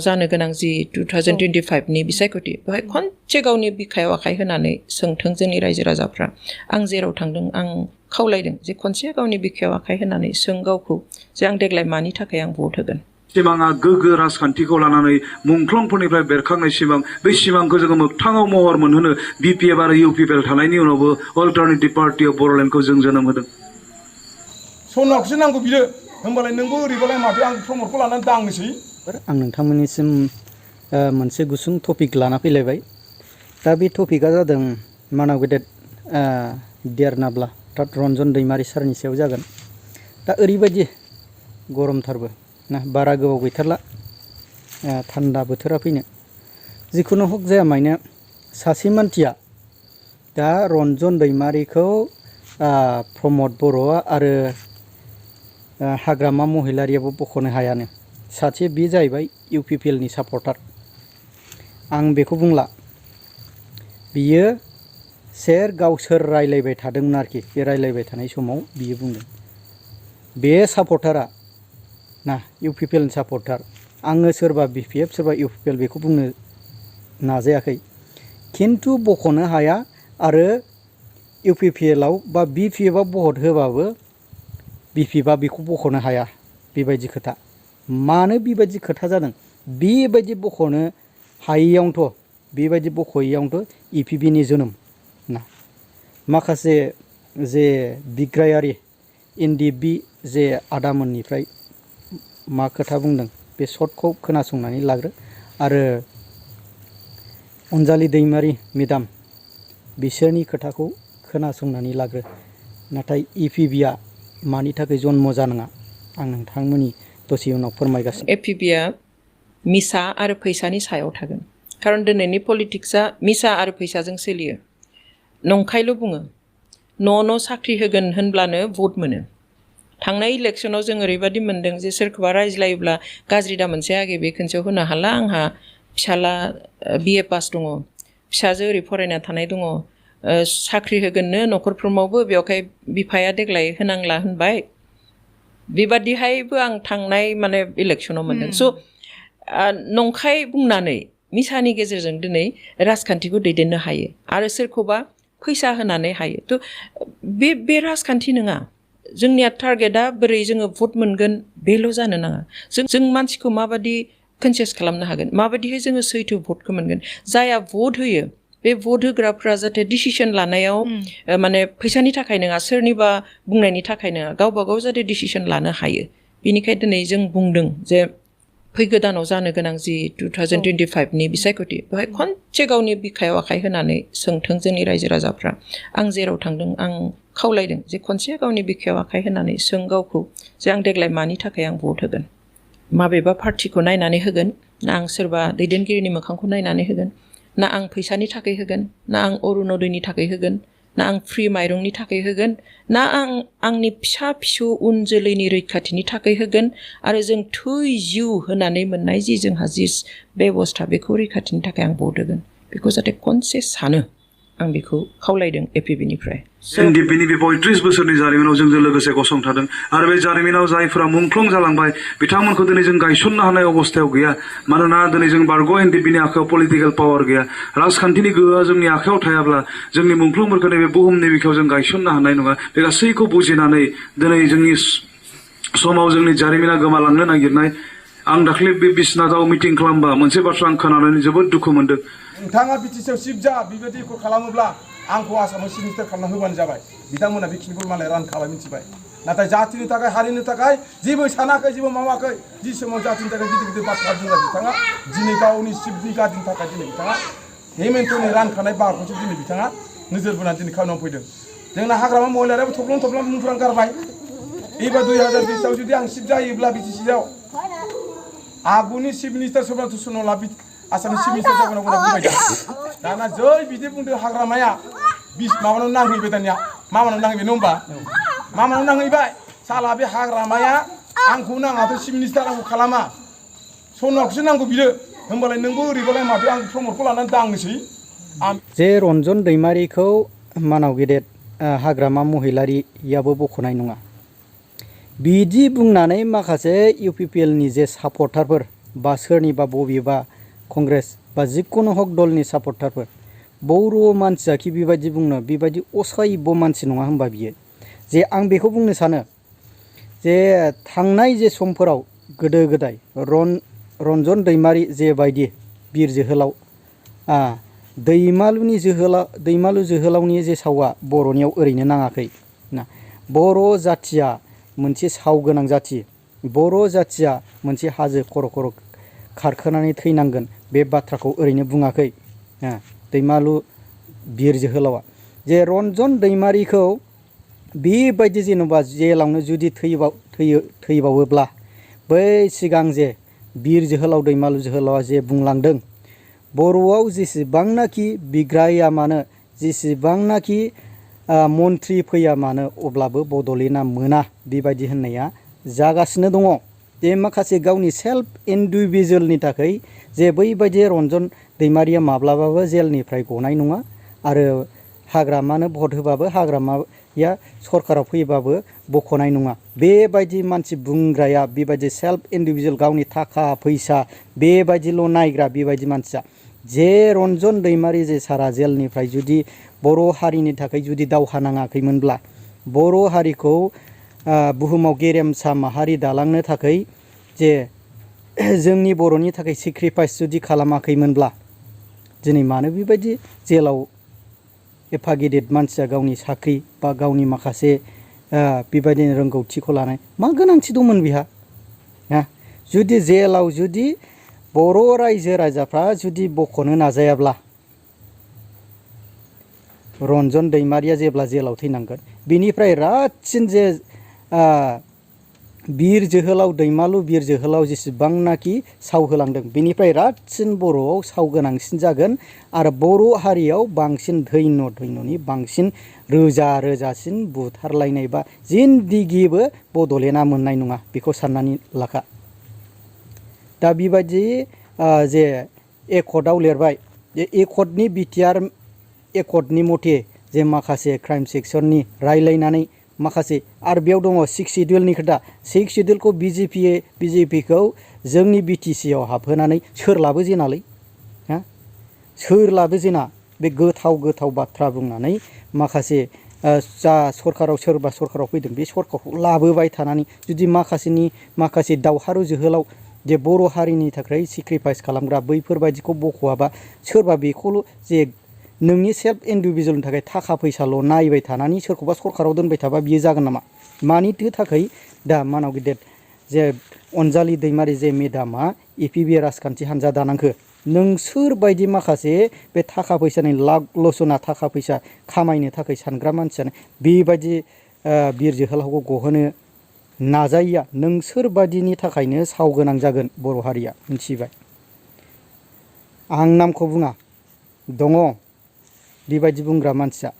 जानो गोनां जि 2025 नि बिसायख'थि बेवहाय खनसे गावनि बिखायाव आखाइ होनानै सोंथों जोंनि रायजो राजाफ्रा आं जेराव थांदों आं खावलायदों जे खनसे गावनि बिखायाव आखाइ होनानै सों गावखौ जे आं देग्लाय मानि थाखाय आं भट होगोन सिमाङा गोग्गो राजखान्थिखौ लानानै मुंख्लंफोरनिफ्राय बेरखांनाय सिमां बै सिमांखौ जोङो मोगथाङाव महर मोनहोनो BPF आरो UPPL थानायनि उनावबो अल्टारनेटिभ पार्टी अफ बर'लेण्डखौ जों जोनोम होदों सनाखौसो नांगौ बियो होमबालाय नोंबो ओरैबालाय माथो आं प्रमटखौ लानानै दांनोसै आं नोंथांमोननिसिम मोनसे गुसुं टपिक लाना फैलायबाय दा बे टपिकआ जादों मानाव गेदेर देरनाब्ला अर्थात रन्जन दैमारि सारनि सायाव जागोन दा ओरैबायदि गरमथारबो ना बारा गोबाव गैथारला थान्दा बोथोरा फैनो जिखुनु हक जाया मायनो सासे मानसिया दा रन्जन दैमारिखौ प्रमद बर'आ आरो हाग्रामा महिलारियाबो बख'नो हायानो सासे बे जाहैबाय UPPL नि सापर्टार आं बेखौ बुंला बियो गावसोर रायलायबाय थादोंमोन आरोखि बे रायलायबाय थानाय समाव बियो बुंदों बे सापर्टारा ना UPPL नि सापर्टार आङो सोरबा BPF सोरबा UPPL बेखौ बुंनो नाजायाखै खिन्थु बख'नो हाया आरो UPPL आव बा BPF आव भट होबाबो BPF आ बेखौ बख'नो हाया बेबायदि खोथा मानो बेबायदि खोथा जादों बेबायदि बख'नो हायैयावनोथ' बेबायदि बख'यैयावनोथ' EPB नि जोनोम ना माखासे जे बिग्रायारि NDB जे आदामोननिफ्राय मा खोथा बुंदों बे सर्टखौ खोनासंनानै लाग्रो आरो अनजालि दैमारि मेदाम बिसोरनि खोथाखौ खोनासंनानै लाग्रो नाथाय EPB आ मानि थाखाय जन्म जानाङा आं नोंथांमोननि दसे उनाव फोरमायगासिनो APB आ मिसा आरो फैसानि सायाव थागोन खारन दिनैनि पलिटिक्सआ मिसा आरो फैसाजों सोलियो नंखायल' बुङो न' साख्रि होगोन होनब्लानो भट मोनो थांनाय इलेक्शनाव जों ओरैबायदि मोनदों जे सोरखौबा रायज्लायोब्ला गाज्रि दा मोनसे आगे बे खोनसेयाव होनो हाला आंहा फिसाला BA पास दङ फिसाजो ओरै फरायना थानाय दङ साख्रि होगोननो न'खरफ्रोमावबो बेवहाय बिफाया देग्लाय होनांला होनबाय बेबादिहायबो आं थांनाय माने इलेक्शनाव मोनदों स' नंखाय बुंनानै मिसानि गेजेरजों दिनै राजखान्थिखौ दैदेननो हायो आरो सोरखौबा फैसा होनानै हायो थ' बे राजखान्थि नङा जोंनिया टारगेटआ बोरै जोङो भट मोनगोन बेल' जानो नाङा जों मानसिखौ माबादि कनसियास खालामनो हागोन माबादिहाय जोङो सैथो भटखौ मोनगोन जायहा भट होयो बे भट होग्राफ्रा जाहाथे डिसिसन लानायाव माने फैसानि थाखाय नङा सोरनिबा बुंनायनि थाखाय नङा गावबा गाव जाहाथे डिसिसन लानो हायो बेनिखायनो दिनै जों बुंदों जे फैगोदानाव जानो गोनां जि 2025 नि बिसायख'थि बेवहाय खनसे गावनि बिखायाव आखाइ होनानै सोंथों जोंनि रायजो राजाफ्रा आं जेराव थांदों आं खावलायदों जे खनसे गावनि बिखायाव आखाइ होनानै सों गावखौ जे आं देग्लाय मानि थाखाय आं भट होगोन माबेबा पार्टिखौ नायनानै होगोन ना आं सोरबा दैदेनगिरिनि मोखांखौ नायनानै होगोन ना आं फैसानि थाखाय होगोन ना आं अरुणोदयनि थाखाय होगोन ना आं फ्रि माइरंनि थाखाय होगोन ना आं आंनि फिसा फिसौ उन जोलैनि रैखाथिनि थाखाय होगोन आरो जों थै जिउ होनानै मोननाय जि जोंहा जि बेबस्था बेखौ रैखाथिनि थाखाय आं भट होगोन बेखौ जाहाथे खनसे सानो आं बेखौ खावलायदों APB निफ्राय NDP नि बे 35 बोसोरनि जारिमिनाव जोंजों लोगोसे गसंथादों आरो बे जारिमिनाव जायफोरा मुंख्लं जालांबाय बिथांमोनखौ दिनै जों गायसननो हानाय अबस्थायाव गैया मानोना दिनै जों बारग' NDP नि आखायाव पलिटिकेल पावार गैया राजखान्थिनि गोहोआ जोंनि आखायाव थायाब्ला जोंनि मुंख्लंफोरखौ नैबे बुहुमनि बिखायाव जों गायसननो हानाय नङा बे गासैखौ बुजिनानै दिनै जोंनि समाव जोंनि जारिमिना गोमालांनो नागिरनाय आं दाख्लै बे बिसनाथाव मिटिं खालामबा मोनसे बाथ्रा आं खोनानानै जोबोद दुखु मोनदों नोंथाङा BTC आव सिफ जा बेबायदिखौ खालामोब्ला आंखौ आसामाव चिफ मिनिस्टार खालामना होबानो जाबाय बिथांमोना बेखिनिखौ मालाय रान खालाम मिथिबाय नाथाय जातिनि थाखाय हारिनि थाखाय जेबो सानाखै जेबो मावाखै जि समाव जातिनि थाखाय गिदिर गिदिर बाथ्रा बुंग्रा बिथाङा दिनै गावनि चिफ ब्रिगादिनि थाखाय दिनै बिथाङा हेमेन्टनि रानखानाय बाहागोखौसो दिनै बिथाङा नोजोर बोनानै दिनै खामानियाव फैदों जोंना हाग्रामा महिलारियाबो थब्लं मुंफोरां गारबाय एबार 2020 आव जुदि आं चिफ जायोब्ला BTC आव आगुनि चिफ मिनिस्टार सब्रात सन'ला आसामनि चिफ मिनिस्टार जागोन बुंबाय दाना जै बिदि बुंदों हाग्रामाया माबानाव नांहैबाय दानिया मामानाव नांहैबाय नङा होमबा मामानाव नांहैबाय साला बे हाग्रामाया आंखौ नाङाथ' चिफ मिनिस्टार आंखौ खालामा सनाखौसो नांगौ बियो होमबालाय नोंबो ओरैबालाय माथो आं प्रमटखौ लानानै दांनोसै जे रन्जन दैमारिखौ मानाव गेदेर हाग्रामा महिलारियाबो बख'नाय नङा बिदि बुंनानै माखासे UPPL नि जे सापर्टारफोर बा सोरनिबा बबेबा कंग्रेस बा जिखुनु हक दलनि सापर्टारफोर बर' मानसिया कि बेबायदि बुंनो बेबायदि असह्य मानसि नङा होनबा बियो जे आं बेखौ बुंनो सानो जे थांनाय जे समफोराव गोदो गोदाय रन्जन दैमारि जेबायदि बिर जोहोलाव दैमालु जोहोलावनि जे सावआ बर'नियाव ओरैनो नाङाखै ना बर' जाथिया मोनसे साव गोनां जाथि बर' जाथिया मोनसे हाजो खर' खर' खारखोनानै थैनांगोन बे बाथ्राखौ ओरैनो बुङाखै दैमालु बिर जोहोलावा जे रन्जन दैमारिखौ बेबायदि जेन'बा जेलावनो जुदि थैबावोब्ला बै सिगां जे बिर जोहोलाव दैमालु जोहोलावा जे बुंलांदों बर'आव जेसेबांनाखि बिग्राया मानो जेसेबांनाखि मन्थ्रि फैया मानो अब्लाबो बड'लेण्डआ मोना बेबायदि होननाया जागासिनो दङ जे माखासे गावनि सेल्फ इन्डिभिजुवेलनि थाखाय जे बैबायदि रन्जन दैमारिया माब्लाबाबो जेलनिफ्राय गनाय नङा आरो हाग्रामानो भट होबाबो हाग्रामाया सरकाराव फैबाबो बख'नाय नङा बेबायदि मानसि बुंग्राया बेबायदि सेल्फ इन्डिभिजुवेल गावनि थाखा फैसा बेबायदिल' नायग्रा बेबायदि मानसिया जे रन्जन दैमारि जे सारा जेलनिफ्राय जुदि बर' हारिनि थाखाय जुदि दावहा नाङाखैमोनब्ला बर' हारिखौ बुहुमाव गेरेमसा माहारि दालांनो थाखाय जे जोंनि बर'नि थाखाय सेक्रिफाइस जुदि खालामाखैमोनब्ला दिनै मानो बेबायदि जेलाव एफा गिदिर मानसिया गावनि साख्रि बा गावनि माखासे बेबायदिनो रोंगौथिखौ लानाय मा गोनांथि दंमोन बिहा जुदि जेलाव जुदि बर' रायजो राजाफ्रा जुदि बख'नो नाजायाब्ला रन्जन दैमारिया जेब्ला जेलाव थैनांगोन बिनिफ्राय रासिन जे बिर जोहोलाव दैमालु बिर जोहोलाव जेसेबांनाखि साव होलांदों बिनिफ्राय रासिन बर'आव साव गोनांसिन जागोन आरो बर' हारियाव बांसिन धैन्यनि बांसिन रोजा रोजासिन बुथारलायनाय बा जिन्दिगिबो बड'लेण्डआ मोननाय नङा बेखौ साननानै लाखा दा बेबायदि जे एकर्डआव लिरबाय जे एकर्डनि BTR एकर्डनि मथे जे माखासे क्राइम सेक्सननि रायलायनानै माखासे आरो बेयाव दङ 6 सिडिउलनि खोथा 6 सिडिउलखौ बिजेपिखौ जोंनि BTC आव हाबहोनानै सोर लाबो जेनालै सोर लाबो जेना बे गोथाव बाथ्रा बुंनानै माखासे जा सरकाराव सोरबा सरकाराव फैदों बे सरकारखौ लाबोबाय थानानै जुदि माखासे दावहारु जोहोलाव जे बर' हारिनि थाखाय सेक्रिफाइस खालामग्रा बैफोरबायदिखौ बख'आबा सोरबा बेखौल' जे नोंनि सेल्फ इन्डिभिजुवेलनि थाखाय थाखा फैसाल' नायबाय थानानै सोरखौबा सरकाराव दोनबाय थाबा बियो जागोन नामा मानिथो थाखाय दा मानाव गिदिर जे अनजालि दैमारि जे मेदामा APB राजखान्थि हान्जा दानांखो नोंसोर बायदि माखासे बे थाखा फैसानि लाख लसना थाखा फैसा खामायनो थाखाय सानग्रा मानसियानो बेबायदि बिर जोहोलावखौ गहोनो नाजायिया नोंसोर बायदिनि थाखायनो साव गोनां जागोन बर' हारिया मिथिबाय आं नामखौ बुङा दङ बेबायदि बुंग्रा मानसिया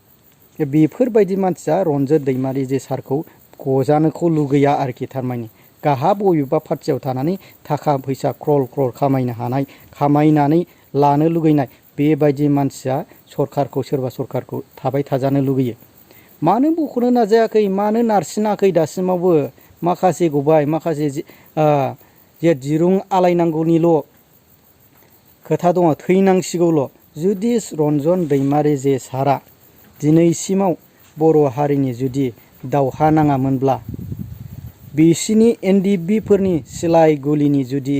बेफोरबायदि मानसिया रन्जन दैमारि जे सारखौ गजानोखौ लुगैया आरोखि थारमाने गाहा बबेबा पार्टियाव थानानै थाखा फैसा क्रल खामायनो हानाय खामायनानै लानो लुगैनाय बेबायदि मानसिया सोरबा सरकारखौ थाबाय थाजानो लुगैयो मानो बख'नो नाजायाखै मानो नारसिनाखै दासिमावबो माखासे गबाय माखासे जे दिरुं आलायनांगौनिल' खोथा दङ थैनांसिगौल' जुदि रन्जन दैमारि जे सारा दिनैसिमाव बर' हारिनि जुदि दावहा नाङामोनब्ला बिसिनि NDB फोरनि सिलाय गुलिनि जुदि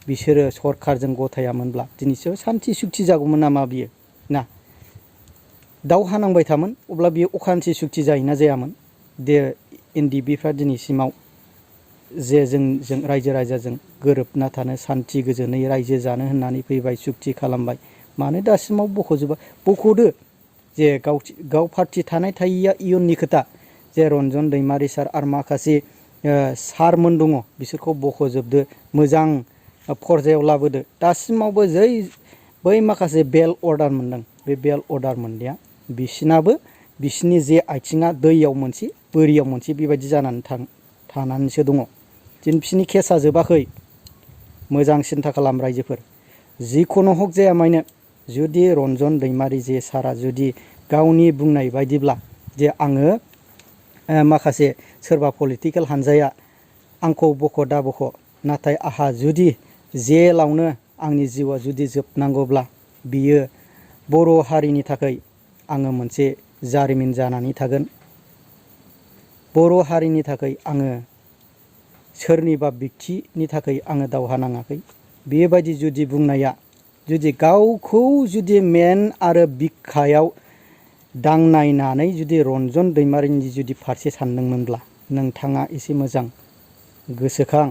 बिसोरो सरकारजों गथायामोनब्ला दिनैसो सान्थि सुक्ति जागौमोन नामा बियो ना दावहा नांबाय थामोन अब्ला बियो अखान्थि सुक्ति जायोना जायामोन दे NDB-फ्रा दिनैसिमाव जे जों रायजो राजाजों गोरोबना थानो सान्थि गोजोनै रायजो जानो होननानै फैबाय सुक्ति खालामबाय मानो दासिमाव बख'दो जे गाव पार्टि थानाय थायैया इयुननि खोथा जे रन्जन दैमारि सार आरो माखासे सारमोन दङ बिसोरखौ बख'जोबदो मोजां फरजायाव लाबोदो दासिमावबो बै माखासे बेल अर्डार मोनदों बे बेल अर्डार मोननाया बिसिनि जे आथिङा दैयाव मोनसे बोरियाव मोनसे बेबायदि जानानै थानानैसो दङ दिन बिसिनि केसा जोबाखै मोजां सिन्था खालाम रायजोफोर जिखुनु हक जाया मानो जुदि रन्जन दैमारि जे सारा जुदि गावनि बुंनाय बायदिब्ला जे आङो माखासे सोरबा पलिटिकेल हान्जाया आंखौ बख' दा बख' नाथाय आहा जुदि जेलावनो आंनि जिउआ जुदि जोबनांगौब्ला बियो बर' हारिनि थाखाय आङो मोनसे जारिमिन जानानै थागोन। बर' हारिनि थाखाय आङो सोरनिबा बिखथिनि थाखाय आङो दावहा नाङाखै। बेबायदि जुदि बुंनाया जुदि गावखौ जुदि मेन आरो बिखायाव दांनायनानै जुदि रन्जन दैमारिनि जुदि फारसे सानदोंमोनब्ला नोंथाङा एसे मोजां गोसोखां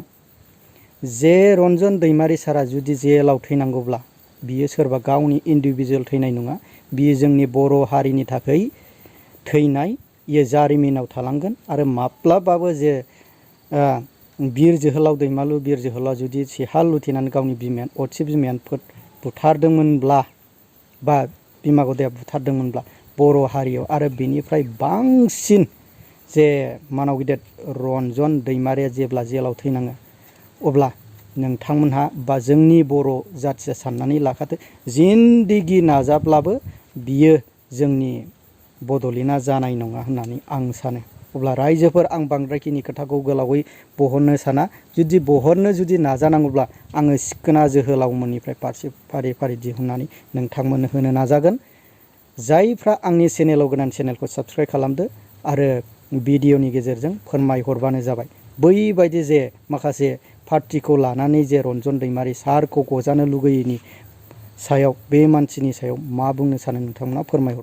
जे रन्जन दैमारि सारा जुदि जेलाव थैनांगौब्ला बियो सोरबा गावनि इन्डिभिजुवेल थैनाय नङा, बियो जोंनि बर' हारिनि थाखाय थैनाय, इयो जारिमिनाव थालांगोन। आरो माब्लाबाबो जे बिर जोहोलाव दैमालु बिर जोहोलाव जुदि सेहा लुथिनानै गावनि बिमाया असे बिमायानो बुथारदोंमोनब्ला बा बिमा गदाया बुथारदोंमोनब्ला बर' हारियाव आरो बेनिफ्राय बांसिन जे मानाव गिदिर रन्जन दैमारिया जेब्ला जेलाव थैनाङो अब्ला नोंथांमोनहा बा जोंनि बर' जाथिया साननानै लाखादो जिन्दिगि नाजाब्लाबो बियो जोंनि बड'लेण्डआ जानाय नङा होननानै आं सानो। अब्ला रायजोफोर आं बांद्रायखिनि खोथाखौ गोलावै बहननो साना। जुदि बहननो जुदि नाजानांगौब्ला आङो सिखोना जोहोलावमोननिफ्राय फारि फारि दिहुननानै नोंथांमोननो होनो नाजागोन। जायफ्रा आंनि चेनेलाव गोदान चेनेलखौ साबस्क्राइब खालामदो आरो भिडिअनि गेजेरजों फोरमायहरबानो जाबाय। बैबायदि जे माखासे पार्टिखौ लानानै जे रन्जन दैमारि सारखौ गजानो लुगैयैनि सायाव बे मानसिनि सायाव मा बुंनो सानो नोंथांमोना फोरमायहर।